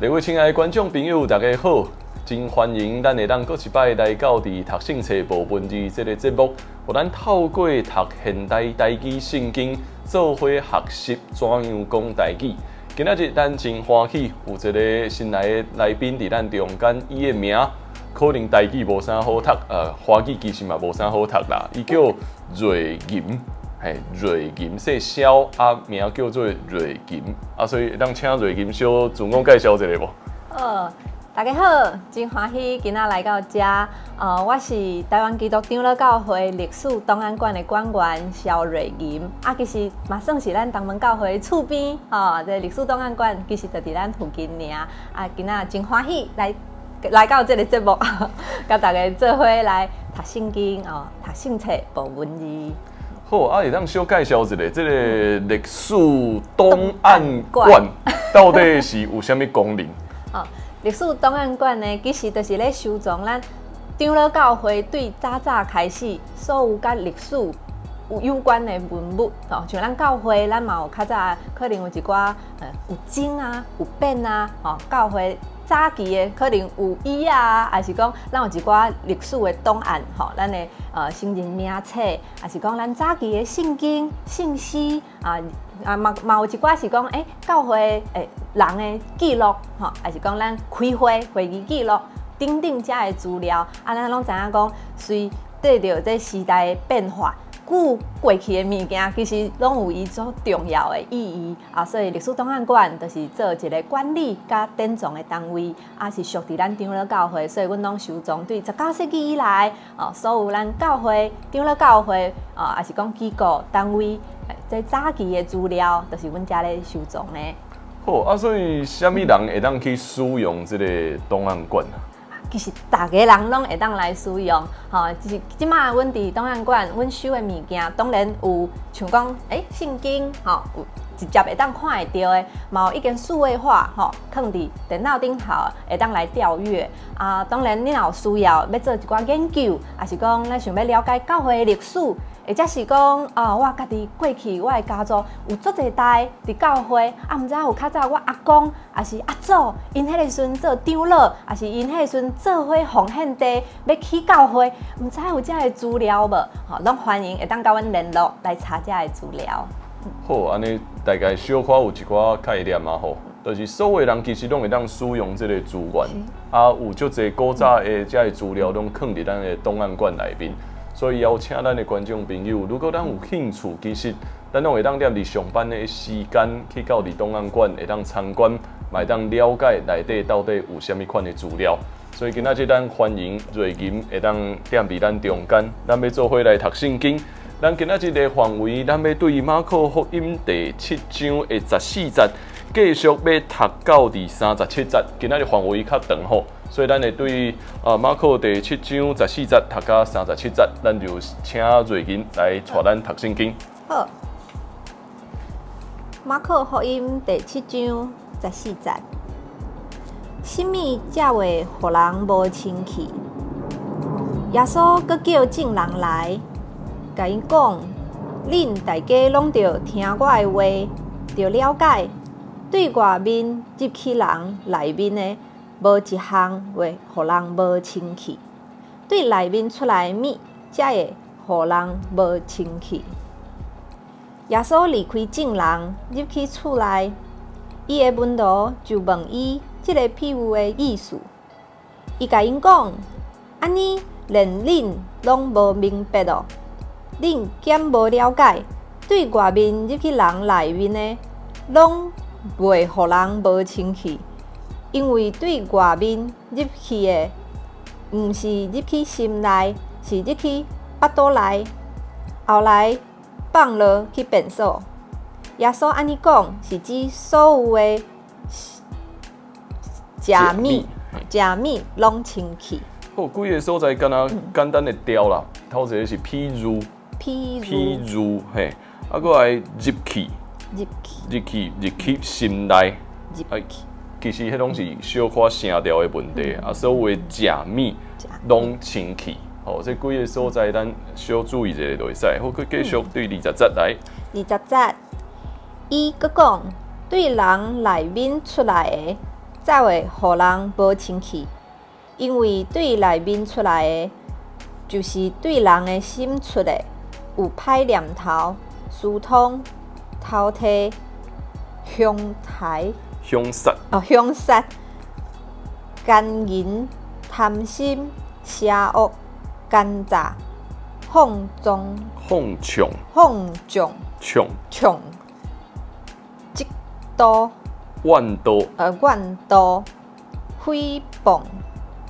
各位親愛的觀眾朋友，大家好，真歡迎咱會當閣一擺來到佇讀聖冊無文字這个節目，予咱透過讀現代台語聖經，做伙學習怎樣講台語。今仔日咱真歡喜有一个新來的來賓佇咱中間，伊的名可能台語無啥好讀，華語其實嘛無啥好讀啦。伊叫瑞銀，嘿，瑞銀姓蕭，啊，名叫做瑞銀，啊，所以咱請瑞銀小自我介紹一下無？好，大家好，真歡喜今仔來到遮。我是台灣基督長老教會歷史檔案館的館員蕭瑞銀。啊，其實嘛算是咱東門教會厝邊，吼，這歷史檔案館其實就佇咱附近爾。啊，今仔真歡喜來到這个節目，佮大家做伙來讀聖經哦，讀聖冊無文字。好，啊，會當小介紹一下，這个歷史檔案館到底是有啥物功能？哦，歷史檔案館呢，其實就是咧收藏咱長老教會對早早開始所有佮歷史有關的文物哦，像咱教會，咱嘛有較早可能有一寡有經啊、有匾啊，吼，教會早期的可能有椅啊，抑是講咱有一寡歷史的檔案，吼，咱的聖人名冊，抑是講咱早期的聖經、聖詩啊啊嘛有一寡是講教會人的記錄，吼，抑是講咱開會會議記錄等等遮的資料，啊，咱攏知影講，隨綴著這時代的變化，舊過去的物件其實攏有伊足重要的意義啊，所以歷史檔案館就是做一个管理佮典藏的單位，啊是屬佇咱長老教會，所以阮攏收藏對19世紀以來哦，所有咱教會、長老教會哦，抑是講機構單位，這早期的資料，就是阮遮咧收藏的。好啊，所以啥物人會當去使用這个檔案館啊？其實逐个人攏會當來使用，吼，就是這馬阮佇檔案館，阮收的物件，當然有像講，聖經，吼，有直接會當看會著的，嘛有已經數位化，吼，囥佇電腦頂頭，會當來調閱。啊，當然你若有需要欲做一寡研究，抑是講咱想欲了解教會的歷史，或者是講啊，我家己過去我的家族有足濟代佇教會，啊，毋知影有較早我阿公，抑是阿祖，𪜶彼个時陣做長老，抑是𪜶彼个時陣做伙奉獻地欲起教會，毋知有遮的資料無？吼，攏歡迎會當佮阮聯絡來查遮的資料。好，按呢大概小可有一寡概念啊吼，就是所有人其實攏會當使用這个資源，啊，有足濟古早的遮个資料攏囥佇咱的檔案館內面。所以邀請咱的觀眾朋友，如果咱有興趣，其實咱攏會當踮佇上班的時間去到佇檔案館，會當參觀，嘛會當了解內底到底有啥物款的資料。所以今仔日咱歡迎瑞銀會當踮佇咱中間，咱欲做伙來讀聖經。咱今仔日的範圍，咱欲對馬可福音第七章的十四節，繼續欲讀到第37節。今仔日範圍較長吼，所以咱會對馬可第七章十四節讀到三十七節，咱就請瑞銀來帶咱讀聖經。好，馬可福音第七章十四節，啥物才會予人無清氣？耶穌閣叫眾人來，共𪜶講：恁大家攏著聽我的話，著了解，對外面入去人內面的，無一項會予人無清氣；對內面出來的物，才會予人無清氣。耶穌離開眾人，入去厝內，伊的門徒就問伊這个譬喻的意思。伊共𪜶講：按呢，連恁攏無明白囉？恁敢無了解？對外面入去人內面的，攏袂予人無清氣，因為對外面入去的，毋是入去心內，是入去腹肚內，後來放落去便所。耶穌按呢講，是指所有的食物、食物攏清氣。好，幾个所在敢若簡單的調啦，頭一个是譬喻，譬譬喻，嘿，啊，閣來入去，入去，入去，入去心內，入去，其實彼攏是小可聲調的問題，啊，所有的食物攏清氣，吼，這幾个所在咱小注意一下就會使。好，閣繼續對二十節來。二十節，伊閣講，對人內面出來的，才會予人無清氣？因為對內面出來的，就是對人的心出的，有歹念頭、私通、偷提、凶刣、凶殺、哦，凶殺、奸淫、貪心、邪惡、奸詐、放縱、放縱、放縱、暢、暢、嫉妒、怨妒、怨妒、誹謗、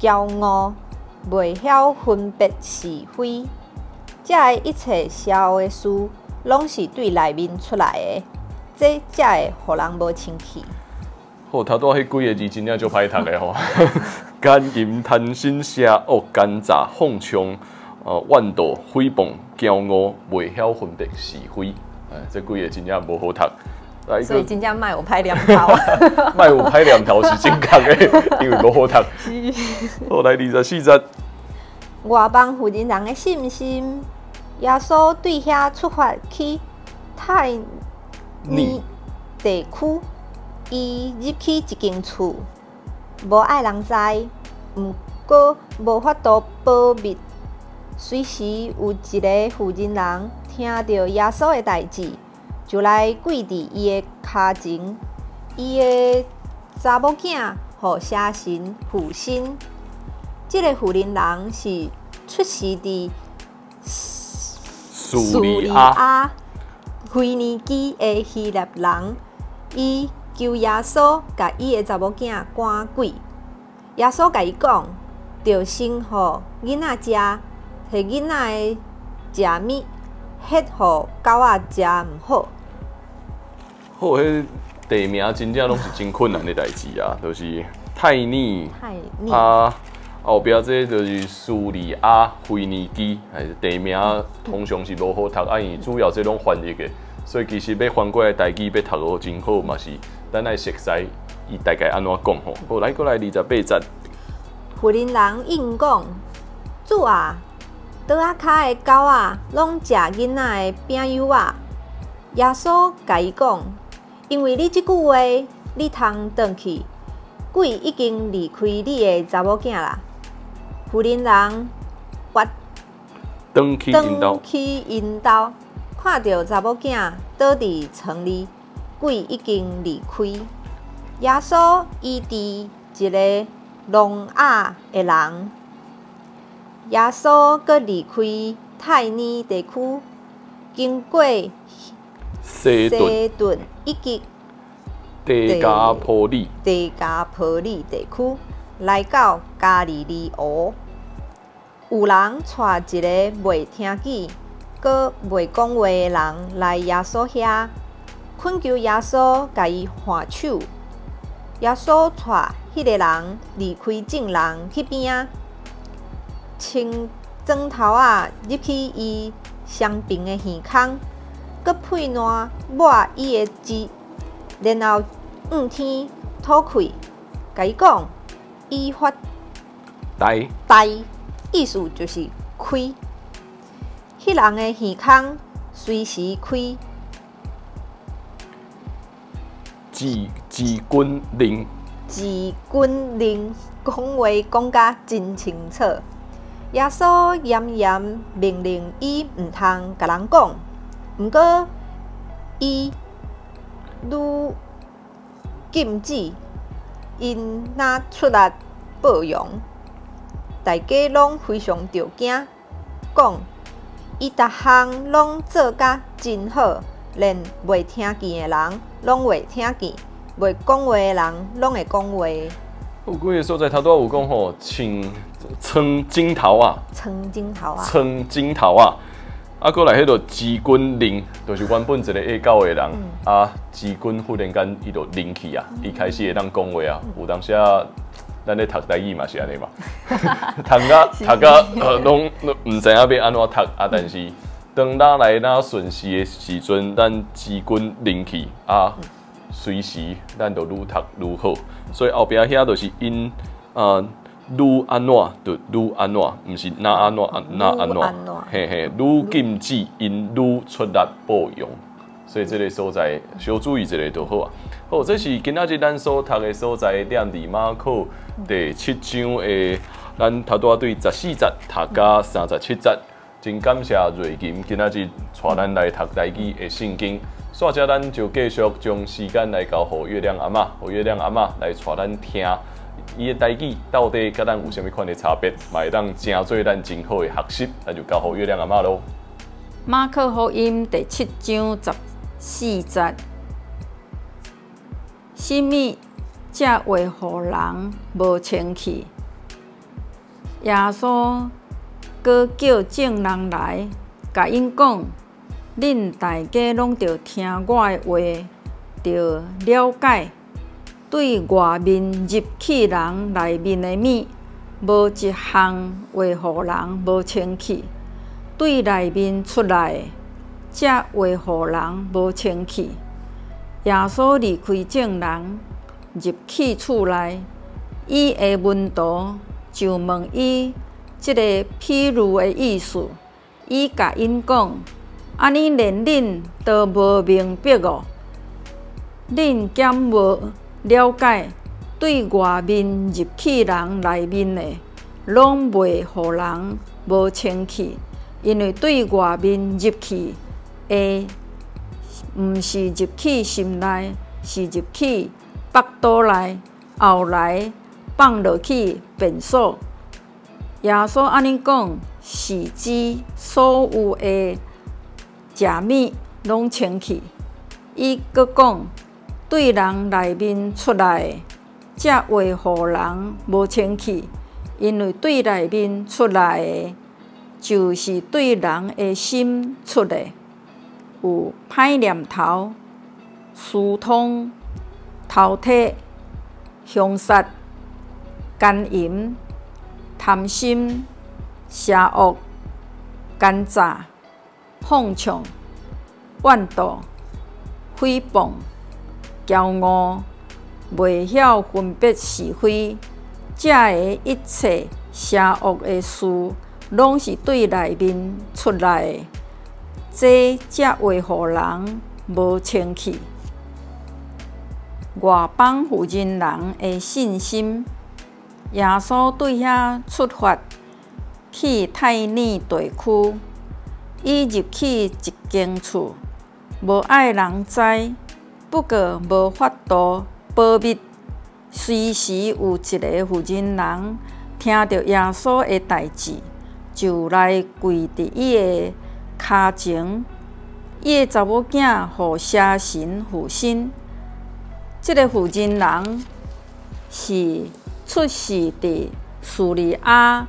驕傲，袂曉分別是非。這个一切邪惡的事，攏是對內面出來的，這才會予人無清氣。好，頭拄仔彼幾个字真正足歹讀的吼。奸淫、貪心、邪惡、奸詐、放縱、怨妒、誹謗、驕傲，袂曉分別是非。哎，這幾个真正無好讀。來，所以真正莫有歹念頭。莫有歹念頭是正確的，因為無好讀。好，來24節。外邦婦人人的信心，耶穌對遐出發去泰尼地區，伊入去一間厝，無愛人知，毋過無法度保密。隨時有一个婦人人聽著耶穌的代誌，就來跪佇伊的跤前，伊的查某囝予邪神附身。這个婦人人是出世佇敘利亞腓尼基的希臘人，伊求耶穌共伊的查某囝趕鬼。耶穌共伊講，著先予囡仔食，提囡仔的食物，彼予狗仔食毋好。好，彼地名真正攏是真困難的代誌啊，就是泰尼泰尼啊，後壁這就是敘利亞腓尼基，還是地名通常是無好讀，啊，因為主要這攏翻譯的，所以其實欲翻過來台語欲讀予真好嘛是，咱愛熟悉伊大概按怎講吼。好，來過來28節。婦人人應講：主啊，桌仔跤的狗仔攏食囡仔的餅幼仔。耶穌共伊講：因為你這句話，你通轉去，鬼已經離開你的查某囝啦。婦人人越轉去𪜶兜，轉去𪜶兜，看著查某囝倒佇床裡，鬼已經離開。耶穌醫治一个聾啞的人。耶穌閣離開泰尼地區，經過西頓、西頓以及低加波利、低加波利地區，來到加利利湖。有人帶一个袂聽見、閣袂講話的人來耶穌遐，懇求耶穌共伊挽手。耶穌帶彼个人離開眾人去邊仔，穿磚頭仔入去伊傷病的耳孔，閣屁瀾抹伊的舌，然後向天吐氣，共伊講：以法大大，意思就是開。彼人的耳孔隨時開。舌舌骨靈，舌骨靈講話講甲真清楚。耶穌嚴嚴命令伊毋通共人講，毋過伊愈禁止，𪜶若出力報揚，大家攏非常著驚，講伊逐項攏做甲真好，連袂聽見的人攏會聽見，袂講話的人攏會講話。有幾个所在，頭拄仔有講吼，穿穿枕頭仔，穿枕頭仔，穿枕頭仔，啊，閣來彼个舌骨靈，就是原本一个愛狗的人，啊，舌骨忽然間伊就靈去啊，伊開始會當講話啊，有當時啊，咱咧讀台語嘛是按呢嘛，讀甲讀甲攏毋知影欲按怎讀啊，但是當咱來咱順勢的時陣，咱舌骨靈去啊，隨時咱就愈讀愈好，所以後壁遐就是𪜶愈按怎就愈按怎，毋是若按怎若按怎，嘿嘿，愈禁止𪜶愈出力報揚，所以這个所在小注意一下就好啊。好，這是今仔日咱所讀的所在，念佇馬可第七章的，咱頭拄仔對十四節讀到37節。真感謝瑞琴今仔日帶咱來讀台語的聖經。煞遮咱就繼續將時間來交予月亮阿嬤，予月亮阿嬤來帶咱聽伊的台語到底佮咱有啥物款的差別，嘛會當成做咱真好的學習。咱就交予月亮阿嬤囉。馬可福音第七章十四節，啥物才會予人無清氣？耶穌閣叫眾人來，共𪜶講：恁大家攏著聽我的話，著了解，對外面入去人內面的物，無一項會予人無清氣；對內面出來的，才會予人無清氣。耶穌離開眾人，入去厝內，伊的門徒就問伊這个譬喻的意思。伊共𪜶講：按呢連恁都無明白哦？恁敢無了解？對外面入去人內面的，攏袂予人無清氣，因為對外面入去的，毋是入去心內，是入去腹肚內，後來放落去便所。耶穌按呢講，是指所有的食物攏清氣。伊閣講，對人內面出來的，才會予人無清氣，因為對內面出來的，就是對人的心出的，有歹念頭、私通、偷提、兇殺、姦淫、貪心、邪惡、奸詐、放暢、怨妒、誹謗、驕傲、袂曉分別是非，這个一切邪惡的事，攏是對內面出來的，這才會予人無清氣。外邦婦人人的信心，耶穌對遐出發去泰爾地區，伊入去一間厝，無愛人知，不過無法度保密。隨時有一个婦人人聽著耶穌的代誌，就來跪佇伊的跤前，伊的查某囝予邪神附身。這个婦人人是出世佇敘利亞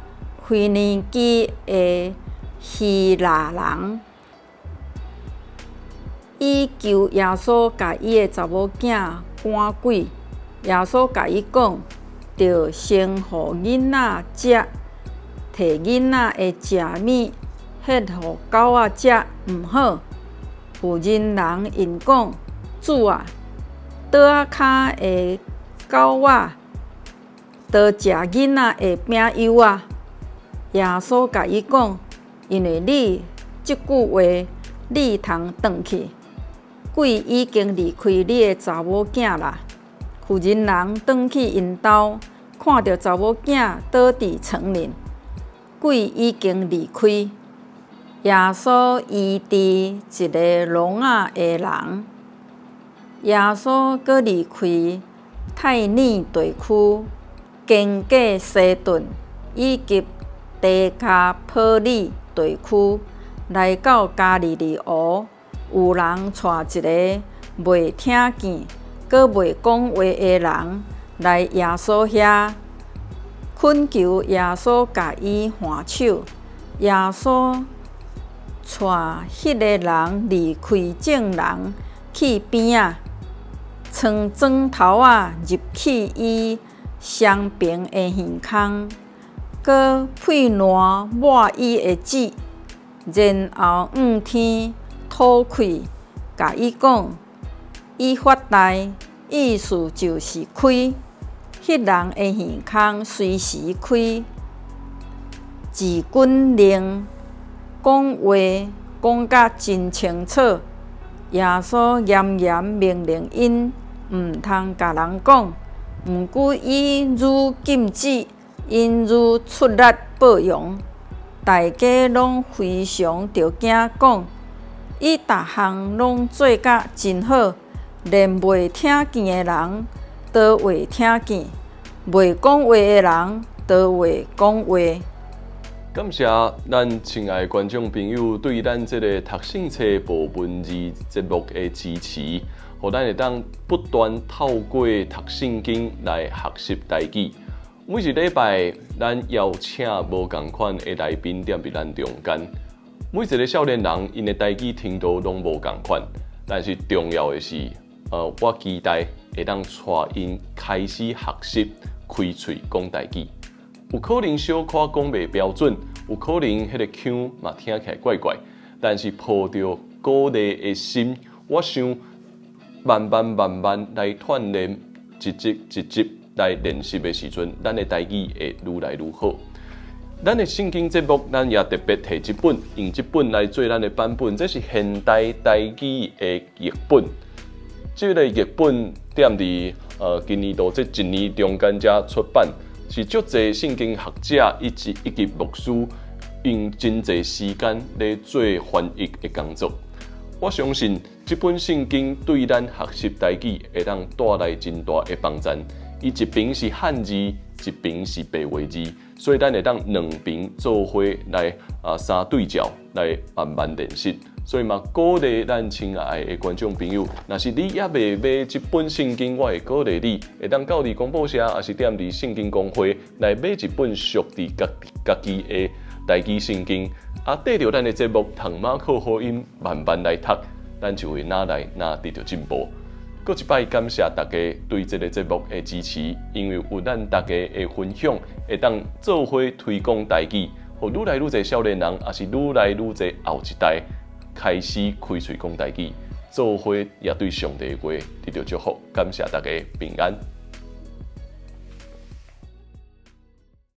腓尼基的希臘人，伊求耶穌共伊的查某囝趕鬼。耶穌共伊講，著先予囡仔食，提囡仔的食物，獻予狗仔食，毋好。婦人人應講：主啊，桌仔跤的狗仔，都食囡仔的餅幼仔。耶穌共伊講：因為你這句話，你通轉去，鬼已經離開你的查某囝啦。婦人人轉去𪜶兜，看著查某囝倒佇床裡，鬼已經離開。耶穌醫治一个聾仔的人。耶穌閣離開泰爾地區，經過西頓以及低加波利地區，來到加利利湖。有人帶一个袂聽見、閣袂講話的人來耶穌遐，懇求耶穌共伊挽手。耶穌帶彼个人離開眾人，去邊仔，藏磚頭仔入去伊雙爿的耳空，閣屁瀾抹伊的舌，然後向天吐氣，共伊講：以法大，意思就是開。彼人的耳空隨時開，舌骨靈，講話講甲真清楚。耶穌嚴嚴命令𪜶，毋通共人講。毋過伊愈禁止，𪜶愈出力報揚。大家攏非常著驚，講伊逐項攏做甲真好，連袂聽見的人都會聽見，袂講話的人都會講話。感謝咱親愛的觀眾朋友對咱這个讀聖冊無文字節目的支持，予咱會當不斷透過讀聖經來學習台語。每一禮拜，咱邀請無仝款的來賓踮佇咱中間。每一个少年人，𪜶的台語程度攏無仝款，但是重要的是，我期待會當帶𪜶開始學習開喙講台語。有可能小可講袂標準，有可能彼个腔嘛聽起來怪怪，但是抱著鼓勵的心，我想慢慢慢慢來鍛鍊，一集一集來練習的時陣，咱的台語會愈來愈好。咱的聖經節目，咱也特別提這本，用這本來做咱的版本，這是現代台語的譯本。這个譯本踮佇今年度這一年中間才出版，是足濟聖經學者以及牧師用真濟時間咧做翻譯的工作。我相信這本聖經對咱學習台語會當帶來真大的幫助。伊一邊是漢字，一邊是白話字，所以咱會當兩邊做伙來相對照來慢慢練習。所以嘛，鼓勵咱親愛的觀眾朋友，若是你猶未買這本聖經，我會鼓勵你會當到佇公布社，抑是踮佇聖經公會來買一本屬佇家己的台語聖經。綴著咱的節目《唐馬克福音》，慢慢來讀，咱就會愈來愈得著進步。閣一擺感謝大家對這个節目的支持，因為有咱大家的分享，會當做伙推廣台語，予愈來愈濟少年人，抑是愈來愈濟後一代開始開喙講台語，做伙也對上帝的話得著祝福。感謝大家平安。